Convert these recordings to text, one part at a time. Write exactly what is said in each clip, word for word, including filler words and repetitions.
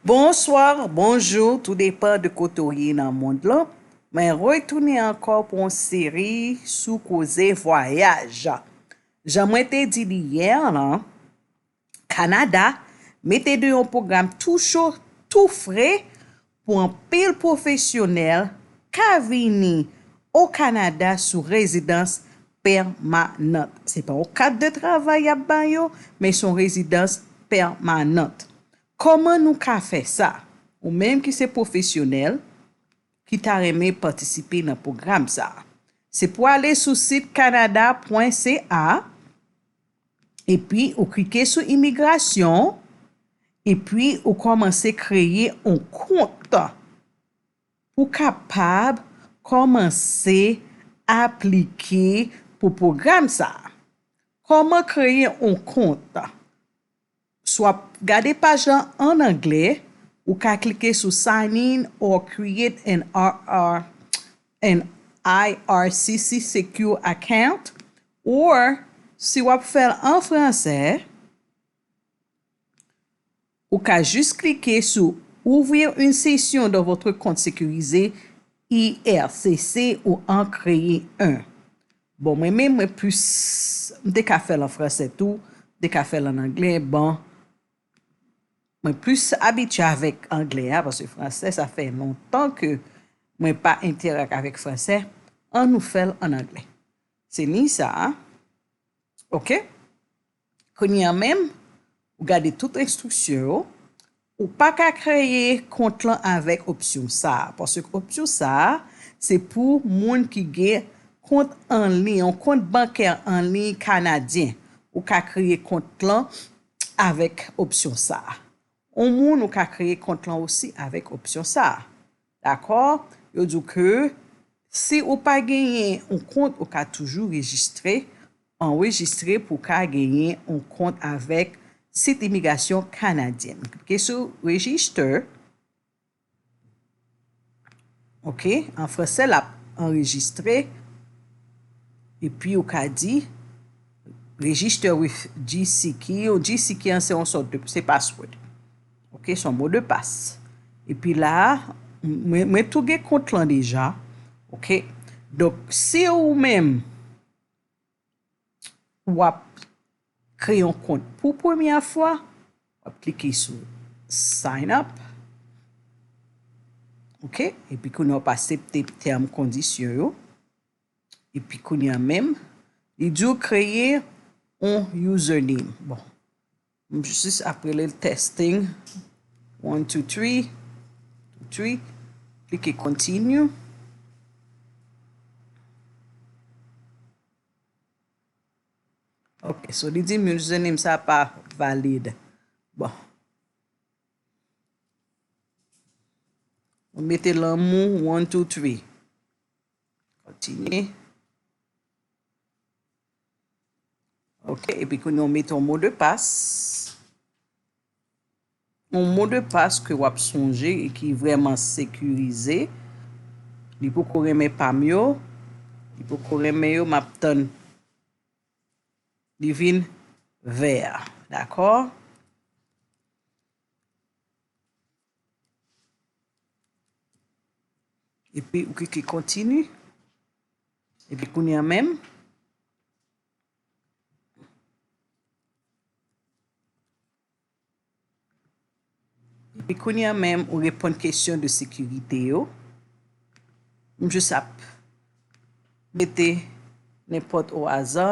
Bonswa, bonjou, tou depann de kote w ye nan mond lan. Mwen retounen ankò pou yon seri sou koze vwayaj. Jan mwen te di li yè lan, Kanada mete deyò yon pwogram tou cho, tou fre pou anpil pwofesyonèl ka vini o Kanada sou rezidans pèmanant. Se pa yon kat de travay y ap ba yo, men se yon rezidans pèmanant. Kòman nou ka fè sa? Ou menm ki se pwofesyonèl, ki ta renmen patisipe nan pwogram sa a, se pou ale sou sit kanada pwen C A, epi ou klike sou imigrasyon, epi ou kòmanse kreye yon kont pou kapab kòmanse aplike pou pwogram sa a. Kòman kreye yon kont? Si w ap gade paj lan an anglè, ou ka klike sou Sign in or create an R R, an I R C C secure account, or si w ap fè l an fransè, ou ka jis klike sou Ouvrir une session dans votre compte sécurisé I R C C ou en créer un. Bon, mwen menm, mwen plis, m te ka fè l an fransè tou, m te ka fè l an anglè, bon, mwen plis abitye avèk anglè a, paske fransè, sa fè lontan ke mwen pa entèrak avèk fransè, ann nou fè l an anglè. Se ni sa a, oke? Kounye a menm, ou gade tout enstriksyon yo, ou pa ka kreye kont lan avèk opsyon sa a, paske opsyon sa a, se pou moun ki gen kont an liy, yon kont bankè an liy kanadyen. Ou ka kreye kont lan avèk opsyon sa a. Yon moun ou ka kreye kont lan osi avèk opsyon sa a. Dakò? Yo di w ke si ou pa genyen yon kont, ou ka toujou rejistre, anrejistre pou w ka genyen yon kont avèk sit imigrasyon kanadyen. Klike sou register. Oke, an fransè, l ap anrejistre. Epi ou ka di, register with G C key. Yon G C key an se yon sòt de, se password. Oke, se yon mo de pas. Epi la, mwen, mwen tou gen kont lan deja. Oke. Donk, si ou menm, w ap kreye yon kont pou premyè fwa, w ap klike sou sign up. Oke? Epi kounye a w ap aksepte tèm kondisyon yo. Epi kounye a menm, li di w kreye yon username. Bon. M jis ap rele l testing. One, two, three. Two, three. Klike continue. Ok, so li di m username sa pa valid. Bon. Mwen mete lanmou one, two, three. Kontinye. Ok, epi kounye a w mete yon mo de pas. Yon mo de pas ke w ap sonje e ki vrèman sekirize. Li poko renmen pa m yo. Li poko renmen yo, m ap tann li vin vè. Dakò? Epi ou klike continue. Epi kounye a menm. Epi kounye a menm, ou reponn kesyon de sekirite yo. M jis ap mete nenpòt o aza.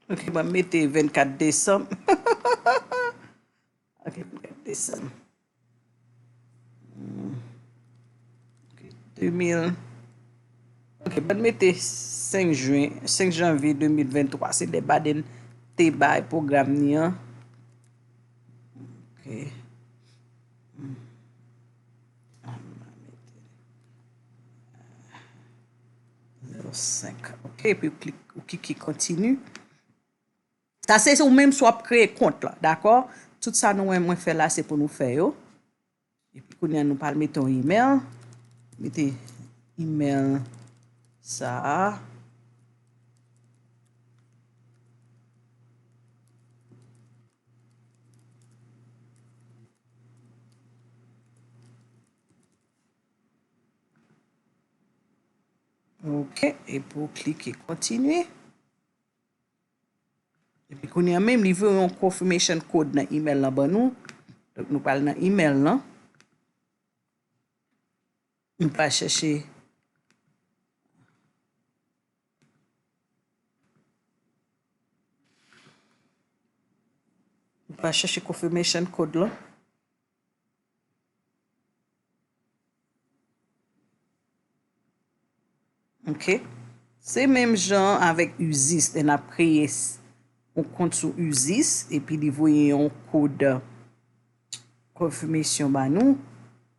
Ok, ban m mete vennkat desanm. Ok, vennkat desanm. Hmm. Ok, de mil. Ok, ban n mete senk jen, senk janvye de mil venntwa. Se lè Biden te bay pwogram ni an. Ok. Hmm. Zewo senk. Ok, epi ou klik, ou klike continue. Sa se ou menm si w ap kreye kont lan, dakò? Tout sa nou wè mwen fè la, se pou nou fè yo. Epi kounye a nou pral mete yon email. Mete email sa a. Ok, epi w klike kontinye. Epi kounye a menm, li voye yon confirmation code nan email lan ban nou. Donk, nou pral nan email lan. Nou pral chèche, nou pral chèche confirmation code lan. Ok. Se menm jan avèk Usys, lè n ap kreye s-, yon kont sou Usys, epi li voye yon kòd konfimasyon ba nou.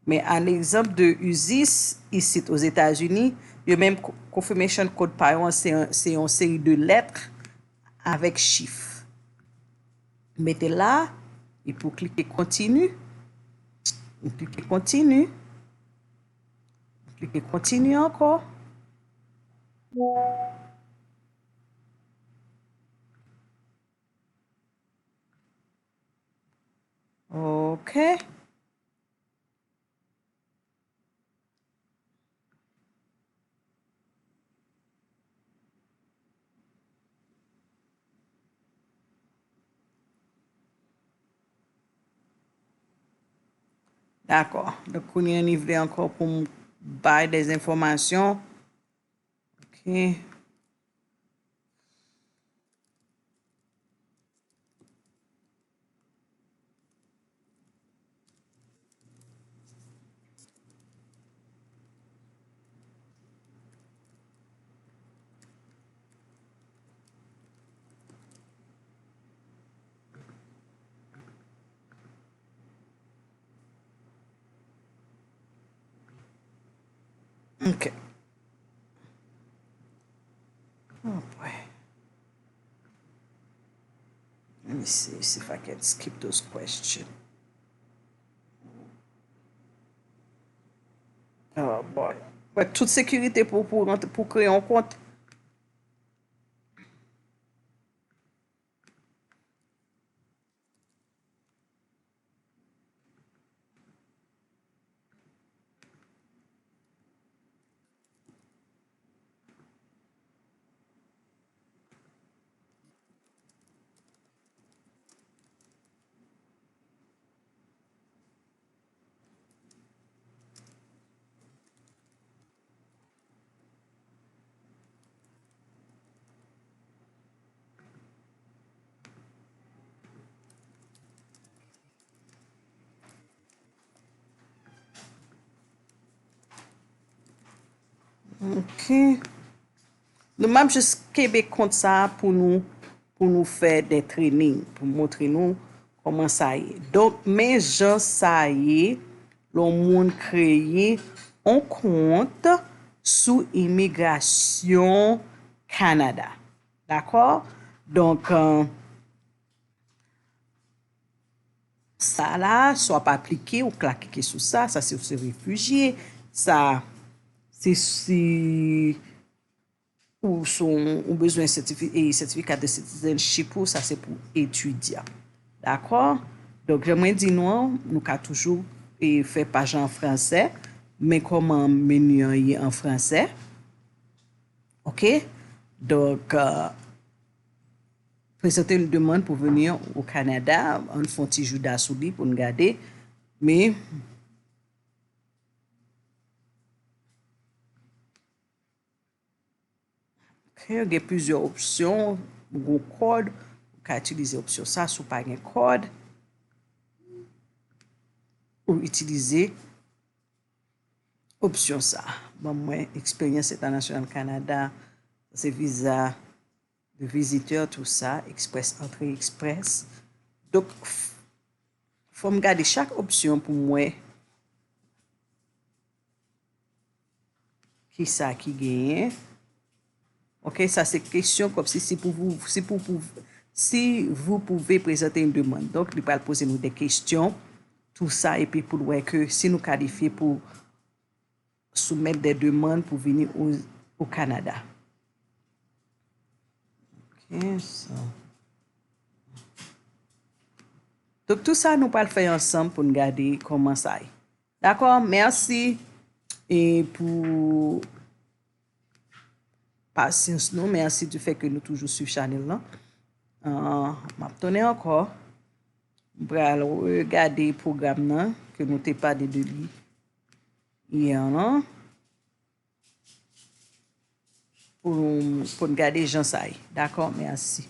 Men a legzanp de Usys, isit Ozetazini, yo menm ko-, confirmation code pa yo an, se, se yon seri de lèt avèk chif. Mete la, epi w klike kontini. Ou klike kontini. Ou klike kontini ankò. Ok. Dakò. Donk, kounye a, li vle ankò pou m bay de enfòmasyon. Ok. Ok. Oh boy. Let me see, see if I can skip those questions. Oh boy. But tout sekirite pou, pou, pou kreye yon kont. Ok. Nou, m ap jis kenbe kont sa a pou nou, pou nou fè de training, pou montre nou kòman sa ye. Donk, men jan sa ye, lè yon moun kreye yon kont sou imigrasyon Kanada. Dakò? Donk, euh, sa la, si w ap aplike, ou ka klike sou sa, sa se, se refijye, sa se si ou, si w, ou bezwen sètifi-, e, sètifika de citizenship ou, sa se pou etidyan. Dakò? Donk, jan mwen di nou an, nou ka toujou, e, fè paj la an fransè, men kòman meni an ye an fransè? Ok? Donk, euh, prezante yon demann pou vini o Kanada. Ann fè yon ti jouda sou li pou n gade. Men, ok, gen plizyè opsyon. Ou gen kòd, ou ka itilize opsyon sa. Si w pa gen kòd, ou itilize opsyon sa. Ban mwen eksperyans entènasyonal Kanada, se viza de vizitè, tou sa, express, antre express. Donk, f-, fò m gade chak opsyon pou m wè kisa ki genyen. Ok, sa se kesyon kòmsi si pou, pou, si pou, pou, si vous pouvez présenter une demande. Donk, li pral poze nou de kesyon. tou sa, epi pou l wè ke si nou kalifye pou soumèt de demann pou vini o, o Kanada. Ok, so. Donk, tou sa, nou pral fè ansanm pou n gade kòman sa ye. Dakò? Mèsi e pou pasyans nou. Mèsi di fè ke nou toujou swiv chanèl lan. Ah, m ap tounen ankò. M pral regade pwogram nan ke nou te pale de li yè lan. Pou, pou n gade jan sa ye. Dakò? Mèsi.